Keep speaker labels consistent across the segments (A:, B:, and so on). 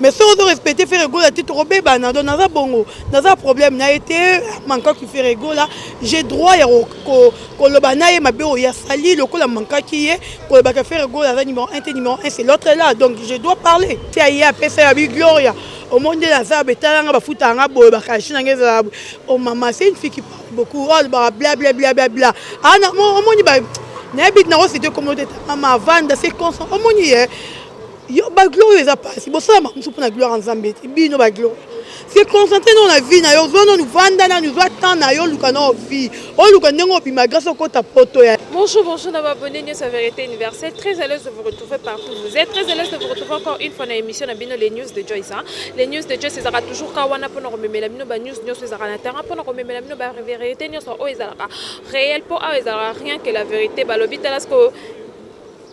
A: Mais soki ozo respecte Ferre Gola te, tokobebana. Donc naza bongo, naza problème na ye te. Mankaki Ferre Gola, j'ai droit ya koloba na ye mabe oyo asali, lokola mankaki ye kolobaka Ferre Gola aza numéro 1 te. Numéro 1, c'est l'autre là, donc je dois parler. Ti aye apesa ya bi Gloria, omoni nde naza betalanga, bafutaka nga boye, bakashi nanga ezala boye. Oh mama, c'est une fille qui parle beaucoup. Oyo alobaka bla bla bla bla bla. Ana omoni ba nayebi nakosite kombo te. Mama avanda, c'est constant. Omoni ye yo bagloire eza mpasi, bosala makambo mpona gloire ya Nzambe te. Bino bagloire, se concentre nano na vie na yo. Ozwa nanu, vanda nanu, ozwa temps na yo, oluka nano vie, oluka ndenge obima grâce okota poto ya.
B: Bonjour, bonjour, nos abonnés News à Vérité Universelle. Très à l'aise de vous retrouver partout. Vous êtes très à l'aise de vous retrouver encore une fois dans l'émission na bino, les news de Joyce. Hein? Les news de Joyce, c'est toujours kawana pour nous remettre la bino ba news news ezalaka na terrain pour nous remettre la bino ba vérité news oyo ezalaka réel po awa ezalaka rien que la vérité. Balobi tala ce que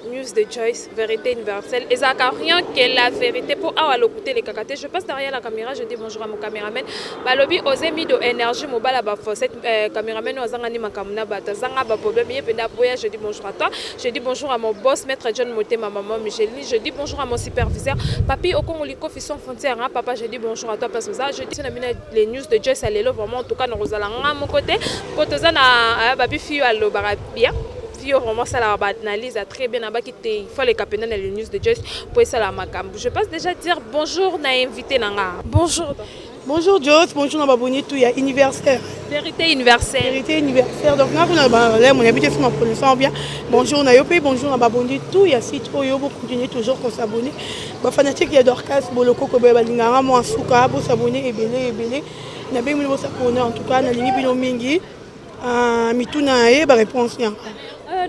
B: News de Joyce, Vérité Universelle. Ezalaka rien que la vérité pour awa lokuta elekaka te. Je passe derrière la caméra, je dis bonjour à mon caméraman. Balobi ozemi do énergie mobala ba fossette caméraman azanga ni makambo na bato, azanga ba problème ye penda boya. Je dis bonjour à toi. Je dis bonjour à mon boss maître John Motema, maman Micheline. Je dis bonjour à mon superviseur Papi Okongoli Kofi sans frontières, hein, papa, je dis bonjour à toi parce que ça je dis na les news de Joyce alelo vraiment en tout cas na kozala nga mon côté po toza na babi fille alobaka bien, fille vraiment ça la analyse très bien nabaki te. Il faut les capena na les news de Joyce po esala makambo. Je passe déjà dire bonjour na invité nanga. Bonjour.
A: Bonjour Joyce, bonjour na baboni tout ya universaire.
B: Vérité Universelle.
A: Vérité Universelle. Donc nga kuna ba mon habité sur ma connaissance bien. Bonjour na yo pe, bonjour na baboni tout ya site oyo, bo continuer toujours ko s'abonner. Ba fanatique ya Dorcas Boloko ko ba linganga mo suka, bo s'abonner ebele ebele. Na bengi bo s'abonner. En tout cas na lingi bino mingi. Mituna ye ba réponse yanga.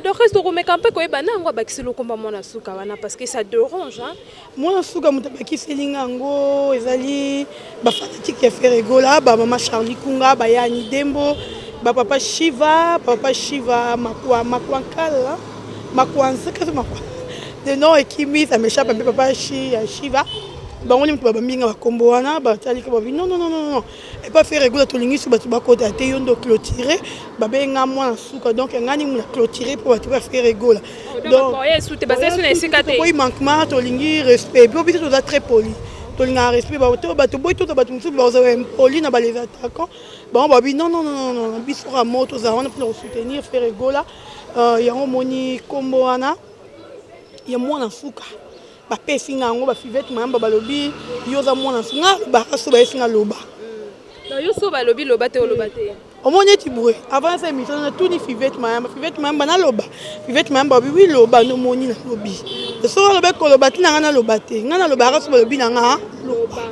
B: Dorcas, tokomeka mpe koyeba na yango abakisi lokomba mwana suka wana, parce que ça dérange, hein?
A: Mwana suka, moto abakiseli nga yango ezali bafanatike ya Ferre Gola, bamama Charlie Kunga, bayani Dembo, bapapa Shiva, papa Shiva Makwa, Makwankala, Makwanza, kasi Makwa de nom ekimi, ça m'échappe un peu. Papa Shiva, bango nde moto babambinga bakombo wana. Batalika babi: "Non, non, non, non, non, epa Ferre Gola tolingi so bato bakota te, yo nde oclôture." Babenga mwana suka, donc nga ndingi na clôture mpo bato ba Ferre Gola.
B: Donc
A: manquement, tolingi respect mpo biso toza très poli, tolingaka respect. Bato boyi tota, bato mosusu bazala impoli na bales attaquants. Bango babi: "Non, non, non, non, biso kaka mo tozala wana mpona kosoutenir Ferre Gola." Yango omoni nkombo wana ya mwana suka bapesi nga yango, bafivete mayamba balobi: "Yo oza mwana suka." Nga alobaka so bayesi nga loba.
B: Yo so balobi loba te, oloba te.
A: Omoni eti boye, avant sa émission natuni Fivete Mayamba: "Fivete Mayamba, naloba?" Fivete Mayamba babi: "Wi, loba." Nomoni nalobi. Soki alobi koloba te na nga, naloba te. Nga nalobaka so balobi na nga loba.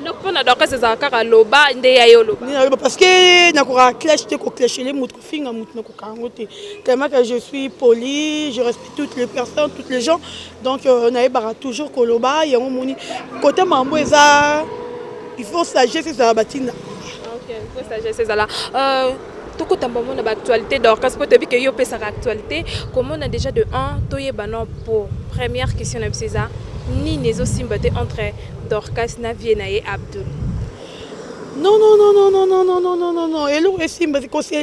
B: Donc mpona Dorcas ezalaka kaka loba nde ya ye oloba.
A: Nde naloba, parce que nakokaka clash te, koclashele motu, kofinga motu, nakoka yango te, tellement que je suis poli, je respecte toutes les personnes, toutes les gens. Donc nayebaka toujours koloba. Yango moni kote mambo eza, il faut sagesse ezala, batinda.
B: Ok, il faut sagesse ezala. Tokotamba mona baactualité, Dorcas, mpo toyebi ke yo opesaka actualité. Komona déjà de 1, toyeba no po première question na biso eza: nini ezosimba te entre Dorcas na vie na ye Abdul?
A: Non, non, non, non, non, non, non, non, non, non, non, eloko esimba kosi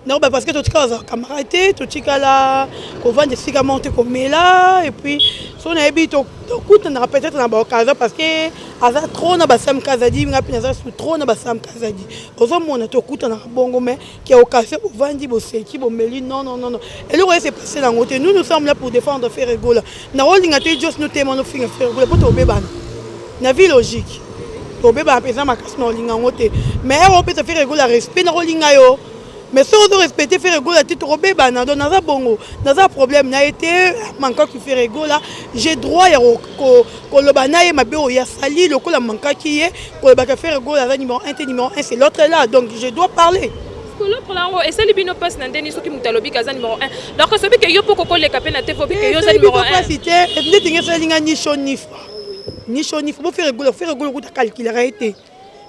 A: non, parce que totikala azala camarade te, totikala kovanda esika moko te, komela. Et puis so nayebi tokutanaka peut-être na baoccasion, parce que aza trop na basam Kazadi, nga mpe naza su trop na basam Kazadi. Ozomona tokutanaka bongo, mais ke occasion bovandi, boseki, bomeli, non, non, non, non, eloko ese passe nango te. Nous, nous sommes là pour défendre Ferre Gola. Nakolinga te jos notema nofinga Ferre Gola, mpo tobebana na vie logique, tobebana mpenza makasi na kolinga yango te. Mais ere opesa Ferre Gola respect, nakolinga yo. Mais soki ozorespecte Ferre Gola te, tokobebana. Donc naza bongo, naza problème na ye te. Mankaki Ferre Gola, j'ai droit ya koloba na ye mabe oyo asali, lokola mankaki ye kolobaka Ferre Gola aza numéro 1 te. Numéro 1, c'est l'autre là, donc je dois parler.
B: L'autre là yango esali bino mpasi na ndeni soki moto alobi aza numéro 1? Donc sobi ke yo mpo kokoleka mpe na te, fobi ke yo oza numéro 1.
A: Mpasi te, ndeti nge esalinga ni chaud ni froid, ni chaud ni froid. Bo Ferre Gola, Ferre Gola kuta calculera ye te.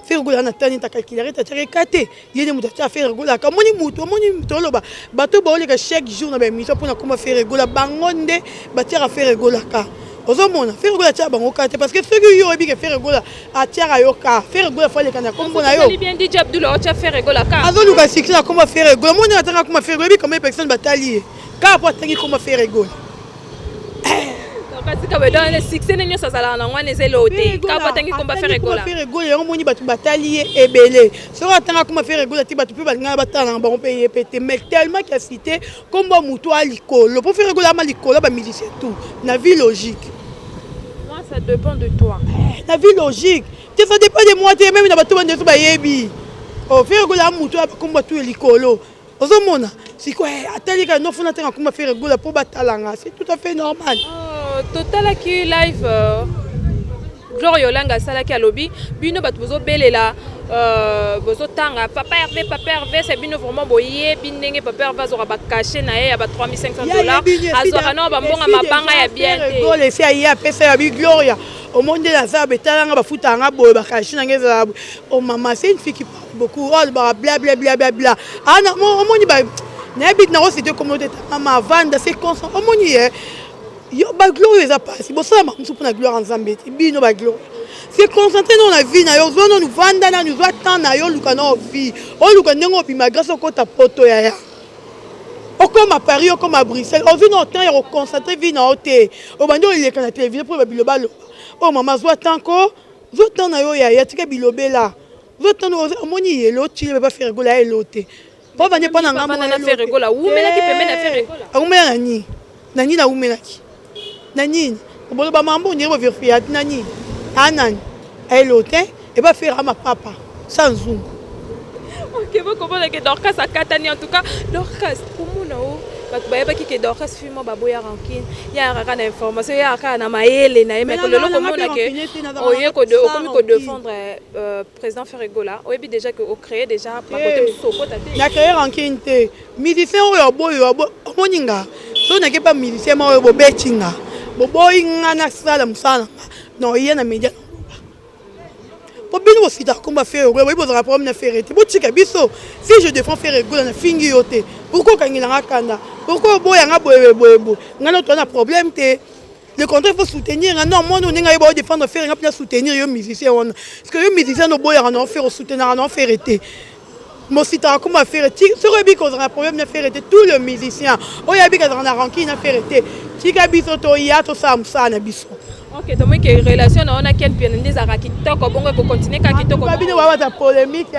A: Ferre Gola na tani ta calculera ye te, atiaka eka te. Ye nde moto atia Ferre Gola. Akamoni motu, omoni moto oloba bato baoleka chaque jour na baémission mpona koma Ferre Gola, bango nde batiaka Ferre Gola ka. Ozomona Ferre Gola atiaka bango ka te, parce que soki yo oyebi ke Ferre Gola atiaka yo ka, Ferre Gola fo aleka na kombo na yo.
B: Bien DJ Abdul otya Ferre Gola ka.
A: Azoluka succès na kombo Ferre Gola. Omoni atanga koma Ferre Gola, oyebi combien personne batali ye kaka po atangi kombo Ferre Gola?
B: Succès nde nyonso azalaka nango wana, eza eloo te kaka atangi komba Ferre Gola.
A: Ferre Gola yango moni bato batali ye ebele. Soki atanga komba Ferre Gola te, bato mpe balingaka batala na bango mpe ye mpe te. Mais tellement que acité komba motu a likolo, mpo Ferre Gola ama likolo ya bamusicien tout na vie logique.
B: Moi, ça dépend de toi.
A: Na vie logique te, ça dépend de moi te. Même na bato bandeso bayebi, oh, Ferre Gola amutu akomba tu likolo. Ozomona sikoyo atali kaka nofuna ntango akoma Ferre Gola mpo batalanga, c'est tout à fait normal.
B: Oh, totalaki live Gloire Olanga asalaki, alobi bino bato bozobelela, bozotanga Papa Hervé, Papa Hervé, c'est bino vraiment boyebi ndenge Papa Hervé azwaka bacachet na ye ya ba 3500 $, azwaka nao bambonga mabanga ya bien te.
A: Gola esi aye apesa ya bi Gloria, omoni nde naza betalanga, bafutanga boye, bacachet nanga ezala boye. Oh mama, c'est une fille qui parle beaucoup. Oyo alobaka bla bla bla bla bla. Omoni nayebi nakosite kombo te. Mama avanda, c'est constant. Omoni ye yo bagloire eza pasi, bosala makambo mpona gloire ya Nzambe te. Bino bagloire, se concentre no na vie na yo. Ozwa nanu, vanda nanu, ozwa temps na yo, oluka na vie, oluka ndenge obima grâce okota poto yaya, okoma Paris, okoma Bruxelles. Ozwi na temps ya koconcentre vie na yo te, obandi oleka na télévision mpo babiloba aloba. Oyo mama, zwa temps ko, zwa temps na yo yaya, tika bilobela, zwa temps. Omoni yelo otile baba Ferre Gola ya elo te mpo bandi mpo na
B: ngambo.
A: Awumela na nini? Na nini awumelaki? Na nini boloba mambo ondire bovérifie ati na nini? Anani ayelo te eba Ferre ama papa sa nzungu.
B: Ok, bokomona ke Dorcas akatani. En tout cas, Dorcas, komona o bato bayebaki ke Dorcas fimo baboya rancune, ya kaka na information, ya kaka na mayele na ye. Mais lelo komona ke oye okomi kodéfendre président Ferre Gola, oyebi déjà ke ocréé déjà bakote mosusu okota te.
A: Na créé rancune te. Musicien oyo aboyi, omoni nga soki nake pa musicien ma oyo bobeti nga, boboyi nga nasala mosala na nga na oye na média po bino bositaka komba Ferre Gola, boyebi bozalaka problème na Ferre te. Botika biso. Si je défends Ferre Gola, nafingi yo te. Pourquoi okangelanga kanda? Pourquoi oboyanga boye boye boye? Ngai no toza na problème te. Le contraire, faut soutenir nga. Non, mwana ndenge ayeba odéfendre Ferre, nga mpena soutenir yo musicien wana, parce que yo musicien noboyaka na Ferre, osoutenaka na Ferre te, mositaka koma Ferre. Soki oyebi kozala na problème na Ferre te, tout le musicien oyo ayebi kozala na rancune na Ferre te, tika biso toya tosala mosala na biso.
B: Ok, tomoni ke relation na wana Ken Piana nde ezalaka kitoko bongo, ekocontinue kaka kitoko.
A: Bino babata polémique.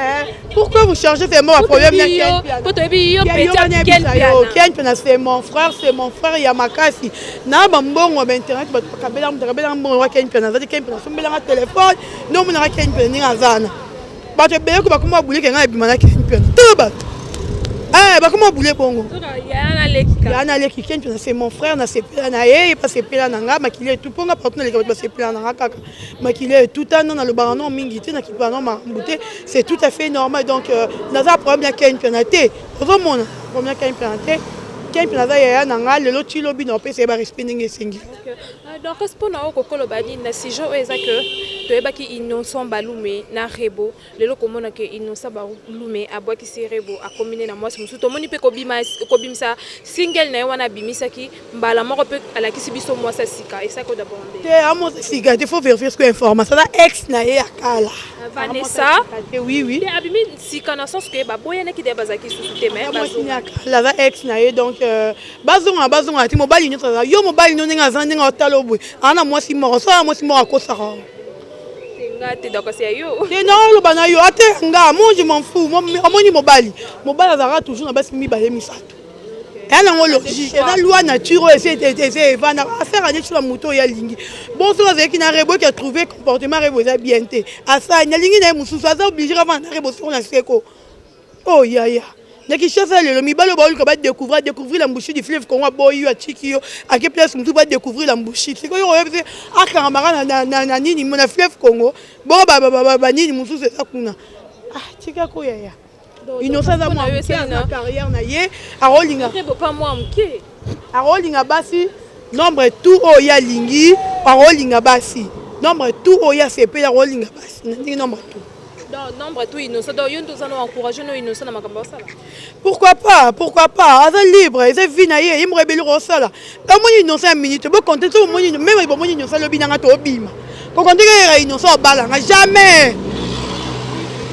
A: Pourquoi vous cherchez seulement un problème na Ken Piana?
B: Po toyebi yo petit Ken Piana.
A: Ken Piana, c'est mon frère, c'est mon frère ya makasi. Na bambongo ya bainternet, bato bakabelanga, moto akabelanga mbongo wa Ken Piana aza te. Ken Piana asombelanga telefone nde omonaka Ken Piana ndenge aza na bato ebele ko bakoma babuleke ngai ebima na Ken Piana te. Bato bakoma babule bongo.
B: Ya
A: naleki Ken Piana, c'est mon frère. Nasepela na ye, ye pasepela na nga. Makili etu mpo nga partout naleka, bato basepela na nga kaka. Makili etutana, nalobaka no mingi te, nakipaka no makambo te, c'est tout à fait normal. Donc naza problème ya Ken Piana te. Ozomona problème ya Ken Piana te. Ken Piana aza yaya na nga lelo ti lobi, na opesa ye barespect ndenge esengi.
B: Donc mpona oyo kokoloba nini na sujet oyo eza ke toyebaki Innocent Balume na Rebo, lelo komona ke Innocent Balume abwakisi Rebo, akomi nde na mwasi mosusu. Tomoni mpe kobimisa single na ye wana, abimisaki mbala moko mpe alakisi biso mwasi ya sika. Esaki d'abord nde
A: Te, amwasi sika te. Faut vérifier ce que information, aza ex na ye ya kala.
B: Vanessa.
A: Oui.
B: Te, abimi sika na sens ke baboyanaki de, bazalaki susu te, mais
A: mwasi ya kala, aza ex na ye. Donc bazongana, bazongana te. Mobali nyonso aza yo, mobali no ndenge aza, ndenge otala boye, aza na mwasi moko. So aza mwasi moko, akosaka.
B: Nga te, donc c'est yo.
A: Te, naoloba na yo ate nga. Moi, je m'en fous. Omoni mobali, mobali azalaka toujours na basi mibale, misato. Eya nango logique, eza loi nature oyo esi evandaka. Affaire neti na moto oyo alingi bon, soki azalaki na Rebo, eke atrouve comportement Rebo eza bien te, asali alingi na ye mosusu, aza obligé avanda na Rebo soko na seko. Oyo yaya na Kinshasa lelo, mibali oyo baoluka badécouvrir, adécouvrir l'embouchure du fleuve Congo, aboyi yo, atiki yo, ake place mosusu, badécouvrir l'embouchure. Sikoyo oyebi te akangamaka na nini na fleuve Congo bongo banini mosusu eza kuna. Ah, tika koyaya. Innocent aza mwa moke, aza na carrière na ye, akolinga, akolinga basi nombre tout oyo ye alingi, akolinga basi nombre tout oyo ye asepeli, akolinga basi na ndenge nombre tout.
B: Donc nombre tout Innocent, donc yo nde oza no encourage no Innocent na makambo osala?
A: Pourquoi pas, pourquoi pas? Aza libre, eza vie na ye, ye moko ebeli kosala. Omoni Innocent ya minute bokonte so, omoni même bomoni Innocent alobi nanga tobima, kokonte kaka Innocent obalanga jamais.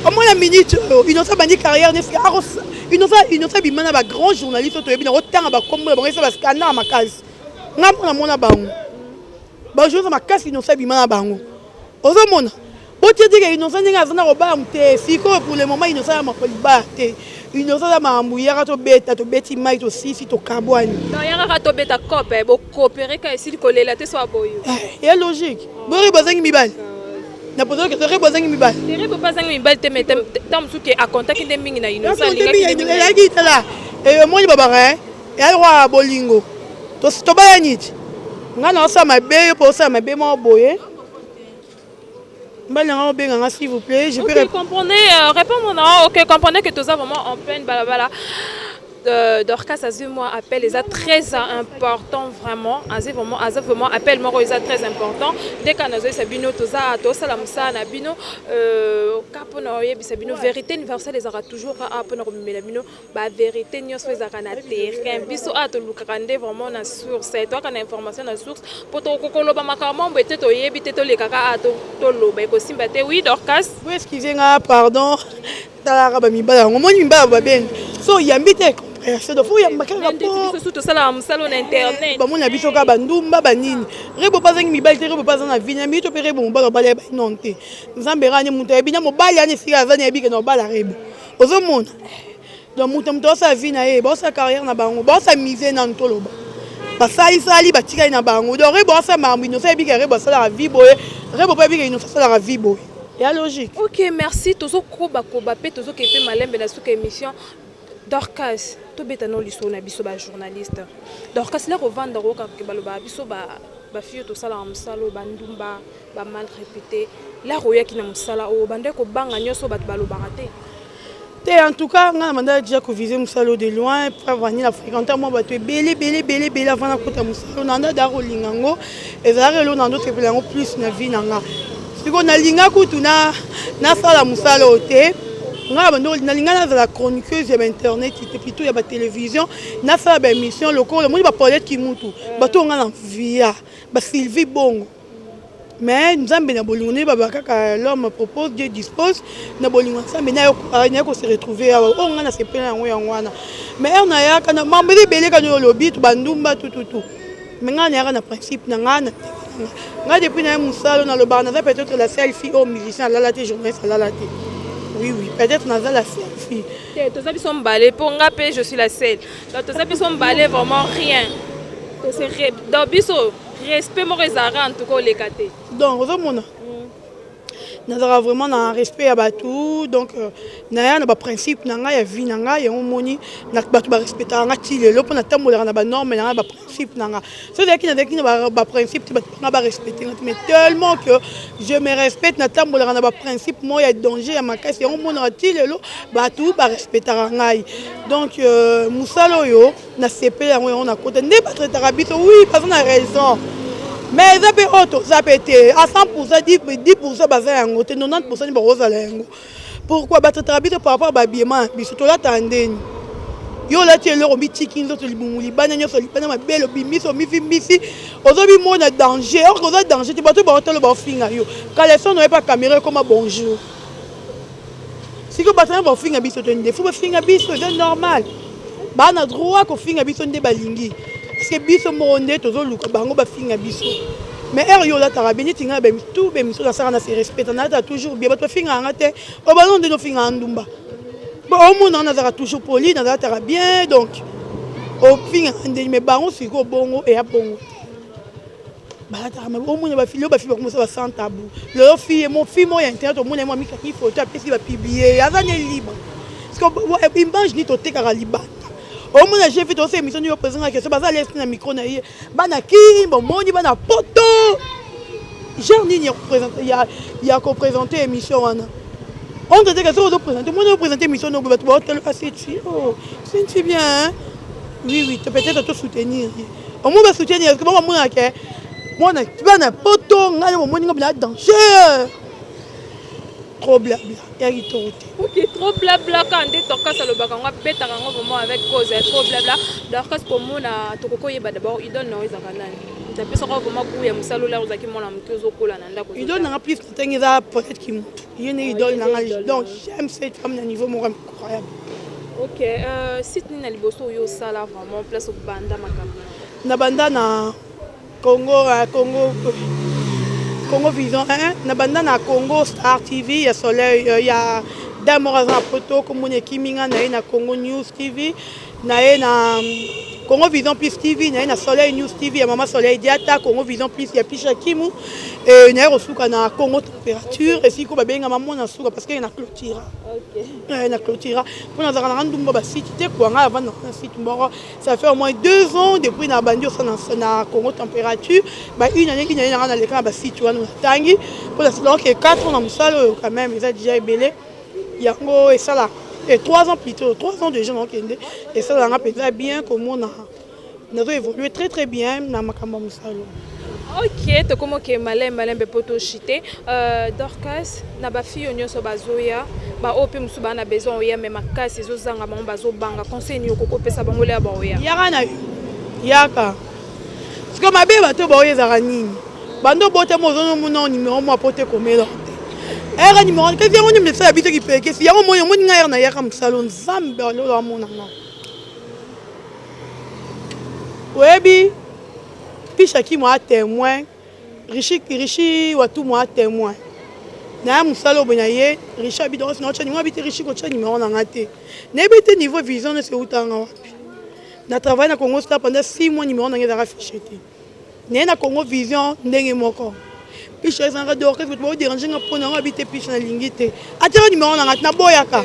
A: Omoni na minute oyo Innocent bandi carrière neske Innocent, Innocent bima na bagrand journaliste oyo toyebi na kotanga bakombo na bango, esa bascandale makasi. Nga mona mona bango. Bajournaliste makasi, Innocent abima na bango. Ozomona, botie teke Innocent ndenge aza na kobala te. Sikoyo, pour le moment, Innocent ya mako libala te. Innocent aza makambo yaka tobeta, tobeti mai, tosisi, tokabwani.
B: Donc ya kaka tobeta cope, bokopere ka esili, kolela te so aboyo.
A: Ya logique, boyoki bazangi mibali na poso, bozangi mibali.
B: Tere bo bazangi mibali te, mais ta mosusu ke akontaki nde mingi na Innocent.
A: Alingaki. Tala, omoni, babaka eyali kwa bolingo, tobayani ti ngai na osala mabe, yo mpo osala mabe moko boye. Mbali nanga obenganga, s'il vous plaît, je peux.
B: Ok, comprenez, répondre non. Ok, comprenez que tout ça vraiment en pleine balabala. Dorcas azwi mwa appel, eza très important vraiment. Azwi vraiment, aza vraiment appel moko eza très important. Nde kaka nazoyebisa bino, toza tosala mosala na bino ka mpona oyebisa bino vérité universelle. Ezalaka toujours kaka mpona komemela bino bavérité nyonso ezalaka na terrain. Biso awa tolukaka nde vraiment na source, toyaka na information na source, mpo tokokoloba makambo mambo ete toyebi te, tolekaka awa, toloba ekosimba te. Oui, Dorcas.
A: Bo excuse nga, pardon. Talaka bamibala yango, omoni mibala babengi so oyambi te, compréhension. Donc faut oyamba kaka.
B: Po biso tosalaka mosala na internet.
A: Bamoni na biso kaka bandumba banini. Rebo mpo azangi mibali te, Rebo mpo aza na vie na mito mpe Rebo mobali obala yeba non te. Nzambe kaka nde moto ayebi na mobali ani esika aza, nayebi ke na obala Rebo. Ozomona, donc moto osala vie na ye, baosala carrière na bango, baosala mise nanu, toloba basalisali, batikali na bango. Donc Rebo asala makambo, Innocent ayebi ke Rebo asalaka vie boye, Rebo mpo ayebi ke Innocent asalaka vie boye, ya logique.
B: Ok, merci. Tozokobakoba mpe tozokee mpe malembe na suka émission. Dorcas, tobeta no lisolo na biso bajournaliste. Dorcas, la kovanda kokaka balobaka biso bafille tosalaka mosala oyo bandumba bamal réputé. Lare oyaki na mosala oyo, bande kobanga nyonso bato balobaka te?
A: Te, en tout cas nga na banda déjà koviser mosala oyo de loin. Preuve ani na fréquenter mwa bato ebele ebele ebele ebele avant nakota mosala oyo. Nanda da kolinga yango, ezalaka eloko na ndosepela yango plus na vie na nga. Sikoyo nalinga kutu nasala mosala oyo te. Ngai bando nalinga nazala chroniqueuse ya bainternet te, plutôt ya batélévision, nasala baémission lokola omoni bapaulette Kimutu, bato oyo nga na via baSylvie Bongo. Mais Nzambe na bolingo nde baba kaka, l'homme propose, Dieu dispose. Na bolingo ya Nzambe naye kose retrouver awa. Oyo ngai nasepela yango, yango wana. Mais heure nayaka na mambo eza ebele kani oyo olobi to bandumba tututu, mais ngai nayaka na principe na ngai, na ndenge na ngai. Depuis naye mosala, nalobaka naza peut-être la seule fille oyo musicien alala te, journaliste alala te. Oui, peut-être naza la seule fille.
B: Te, toza biso mibale, mpo nga mpe je suis la seule. Donc toza biso mibale, vraiment rien. Donc biso respect moko ezalaka, en tout cas oleka te.
A: Donc ozomona, nazalaka vraiment na respect ya bato. Donc naya na baprincipe na ngai ya vie na ngai. Yango moni bato barespectaka nga ti lelo, mpo natambolaka na banorme na ngai, baprincipe na nga. So ezalaki, nazalaki na baprincipe te, bato banga barespecte nga te. Mais tellement que je me respecte, natambolaka na baprincipe moko ya danger ya makasi, yango monaka ti lelo bato barespectaka ngai. Donc mosala oyo nasepeli yango, yango nakota nde batraitaka biso. Oui, baza na raison, mais eza mpe oyo toza mpe te à 100, 10 baza yango te, 90 ni bakozala yango. Pourquoi batraitaka biso? Par rapport babiema na biso, tolataka ndeni. Yo olati eloko, mitiki nzoto, libumu libanda, nyonso libanda, mabele obimisi, omivimbisi, ozobimona danger, or oza danger te. Bato baotala, baofinga yo, caleçon na yo pa caméra ekoma bonjour. Sikoyo bato na baofinga biso te, nde faut bafinga biso, eza normal. Baa na droit kofinga biso nde balingi, parce que biso moko nde tozoluka bango bafinga biso. Mais heure yo olataka bien, neti ngai, tout bemiso nasalaka na se respecte, nalataka toujours bien, bato bafingaka nga te. Oyo bano nde nofingaka ndumba, bon, omona nazalaka toujours poli, nazalataka bien, donc ofingaka ndeni. Mais bango sikoyo bongo eya bongo te, balataka mabe. Omona bafille oyo, bafille bakomosala ba sans tabou. Lelo fille mo fille moko ya internet, omona ye mo amikaki photo, apesi, bapublier, aza ne libre. Parce que image nini totekaka libanda? Omona GV, tosala émission nini, opresente question, baza lesi na micro na ye, bana kini bomoni, bana poto, genre nini ya koprésente émission wana? Entre te soki ozoprésente, moni oprésente émission no, bato baotala aseti, oh, c'est bien, hein? Oui, peut-être tosoutenir ye, omoi basoutenir, parce que bango bamonaka ke mwana bana poto, ngai bomoni nga bina danger. Trop blabla ya kitoko te.
B: Ok, trop blabla kaka nde Dorcas alobaka yango, abetaka yango vraiment avec cause ya trop blabla. Dorcas, komona tokoki oyeba d'abord idole na yo ezalaka nani? Moto apesaka vraiment goût ya mosala oyo ozalaki mwana moke, ozokola na ndako?
A: Idole nanga plus na ntango eza peut-être Kimutu, ye nde idole nanga. Donc j'aime cette femme na niveau moko incroyable.
B: Ok, site nini na liboso oyo osala vraiment, place obanda makambo?
A: Na banda na Congo, Congo, Congo Vision 1, na banda na Congo Star TV ya Soleil, ya dame moko aza na poto, komona ekimi nga na ye na Congo News TV, na ye na Congo Vision Plus TV, na ye na Soleil News TV ya Mama Soleil Diata, Congo Vision Plus ya Pisha Kimu, et na ye kosuka na Congo Température, esiko babengama mwana suka parce que na clôture. Na clôture mpo nazalaka nanga ndumba basite te kwa ngai avanda na site moko. Ça fait au moins 2 ans depuis na bandi osala na Congo Température, ba une année, une année nanga naleka na basite wana, natangi mpo donc 4 ans na mosala oyo. Quand même eza déjà ebele. Yango esala et 3 ans, plutôt 3 ans déjà. Nakokende, esalanga mpenza bien komona nazo évoluer très très bien na makambo ya mosala.
B: Ok, tokómi oke malembe malembe mpo toshite. Dorcas, na bafille oyo nyonso bazoya, baoyo mpe mosusu baa na besoin oya, me makasi ezozanga bango, bazobanga, conseil nini okoki kopesa bango leya baoya?
A: Yaka na yo, yaka siko mabe. Bato baoyo ezalaka nini? Bando obotama, ozomona numéro mwa po te komela te ere numéro kasi yango nini esala biso kipekesi yango. Moni, omoni ngai ere nayaka mosala, Nzambe alolo amonanga. Oyebi Pishaki mwa témoin, Richi, Richi Watu mwa témoin naya mosala oyo boye na ye. Richi abi donc naotya numéro, abi te. Richi kotya numéro na nga te, nayebi te niveau vision nyonso eutanga wapi. Na travaille na Congo Star pendant 6 mois, numéro na nga ezalaka fiche te. Naye na Congo Vision ndenge moko. Pisha ezalaka Dorcas, bato baodéranger nga mpo nango. Abi te, Pisha nalingi te atiaka numéro na nga te, naboyaka.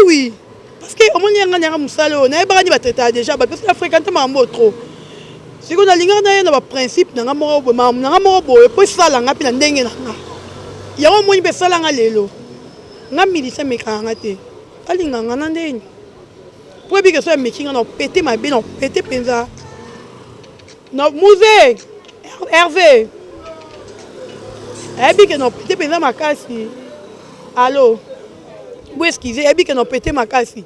A: Oui, parce que omoni yanga nayaka mosala oyo, nayebaka nde batraitaka déjà bato, parce que na fréquente makambo trop. Sikoyo nalingaka naye na baprincipe na nga moko boye, makambo na nga moko boye, mpo esalanga mpe na ndenge na nga. Yango omoni mpe esalanga lelo nga milisi amekaka nga te, alingaka nga na ndeni, mpo ebike so ameki nga na opete mabe, na opete mpenza na musée. Hervé ayebi ke na opete mpenza makasi. Allo, bo excuse, ayebi ke na opete makasi.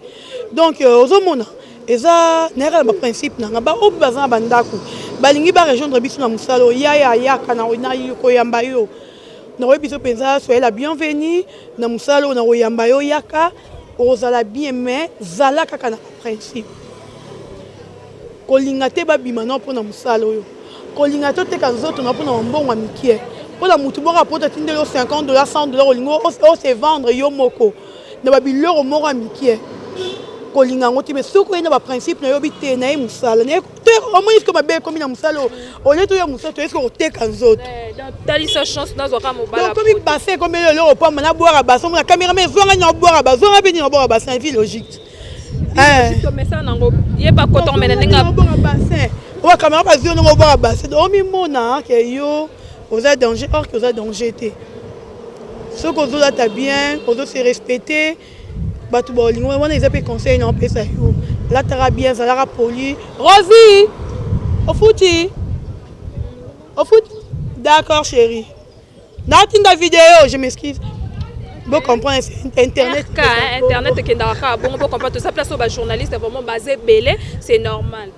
A: Donc ozomona eza nayaka na baprincipe na nga. Baoyo mpe baza na bandako, balingi barejoindre biso na mosala oyo, yaya, yaka na koyamba yo. Nakoyebi biso mpenza, soyez la bienvenue na mosala oyo, na koyamba yo. Yaka, okozala bien, mais zala kaka na baprincipe. Kolinga te babima nao mpona mosala oyo, kolinga te oteka nzoto na mpona bambongo ya mike, mpona motu moko apota atindeli yo 50 $, 100 $, olingi ose vendre yo moko na babiloko moko ya mike. Kolinga yango te. Mais soki oye na baprincipe, nayobi te, naye mosala omoni siko mabe ekomi na mosala oyo. Olie toya mosala, toye siko koteka nzoto.
B: Talisa chance nazwaka mobala.
A: Komi bassin ekomi eloko pamba, nabwaka bassin, omona cameraman ezwanga nini, nabwaka bazwanga mpe nini, nabwaka bassin, vie logique.
B: Tomesana nango, yeba kota omena ndenge
A: obwaka bassin, oyo caméra bazwi yo ndenge obwaka bassin, omimona ke yo oza danger, or ke oza danger te. Soki ozolata bien, ozose respecter, bato baolingo wana. Eza mpe conseil na opesa yo: lataka bien, zalaka poli. Rosi ofuti, ofuti, d'accord chérie, natinda vidéo. Je m'excuse, bo comprendre, c'est internet.
B: RK, internet ekendaka kaka bongo. Bo comprendre, toza place oyo bajournaliste vraiment baza ebele, c'est normal.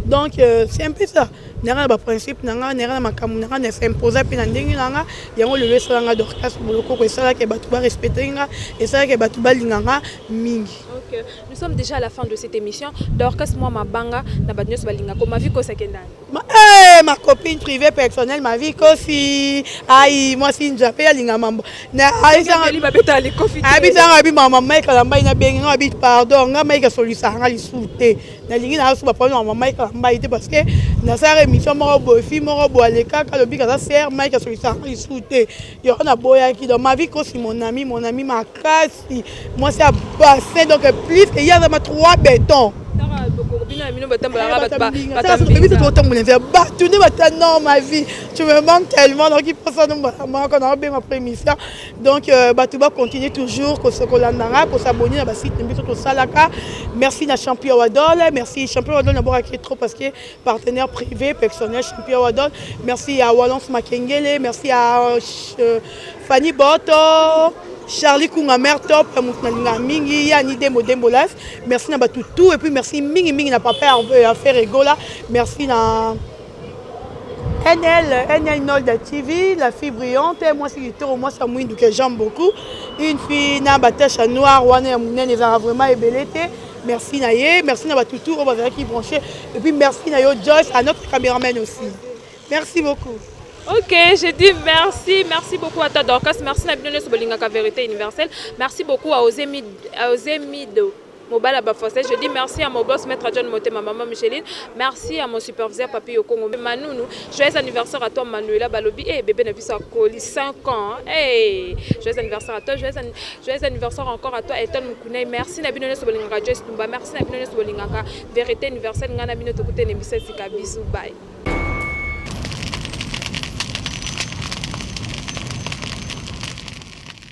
A: Donc c'est un peu ça. Nanga na baprincipe na nga, nanga na makambo na nga, na s'imposa mpe na ndenge na nga. Yango lelo esalanga Dorcas Bolokoko, esalaka bato barespecte nga, esalaka bato balinga nga mingi.
B: Ok, nous sommes déjà à la fin de cette émission. Dorcas, mwa mabanga na bato nyonso balingako. Ma vie kosakendani.
A: Ma, hey, ma copine privée personnelle, ma vie Kofi. Ai, mwasi njape alinga mambo. Na ayebisanga abi mama Mike Alambai, nabengi nga abi pardon, nga Mike asolisaka nga lisusu te. Nalingi na so baproblème ya mama Mike Alambai te, parce que nasalaka émission moko boye, fille moko boye alekaka, alobi kaza sœur Mike asolisaka nga lisusu te. Yango naboyaki. Donc ma vie Kosi, mon ami, mon ami makasi, mwasi ya bassin, donc plus que ye aza ma trois béton. Biso totambola nzela, bato nde bata. Non, ma vie, tu me manques tellement. Donc iposa moko naobenga après émission. Donc bato bacontinue toujours kolanda nga, kos'abonner na basite na biso tosalaka. Merci na Champion Wadol, merci Champion Wadol, nabokaki trop parce que partenaire privé personnel Champion Wadol. Merci à Walance Makengele, merci à Fanny Boto, Charlie Kunga, mère top, moto nalinga mingi, yani Dembo Dembolas. Merci na bato tout et puis merci mingi mingi na papa Affaire Egola. Merci na NL, NL Nolda TV, la fille brillante, moi c'est kitoko, moi c'est mwindu que j'aime beaucoup. Une fille na batache noire wana ya munene ezalaka vraiment ebele te. Merci na ye, merci na batutu oyo bazalaki branché, et puis merci na yo Joyce, à notre caméraman aussi. Merci beaucoup.
B: Ok, je dis merci, merci beaucoup à toi Dorcas, merci na bino nyonso bolingaka Vérité Universelle, merci beaucoup à Osemido Mobala Bafosé, je dis merci à mon boss Maître John Motema, maman Micheline, merci à mon superviseur Papi Yokongo Manounou, joyeux anniversaire à toi Manuela Balobi, eh bébé na biso akoli 5 ans, hey, joyeux anniversaire à toi, joyeux anniversaire encore à toi Elton Moukounay, merci na bino nyonso bolingaka Joyce Tumba, merci na bino nyonso bolingaka Vérité Universelle, nga na bino tokutana bisika, bisous, bye.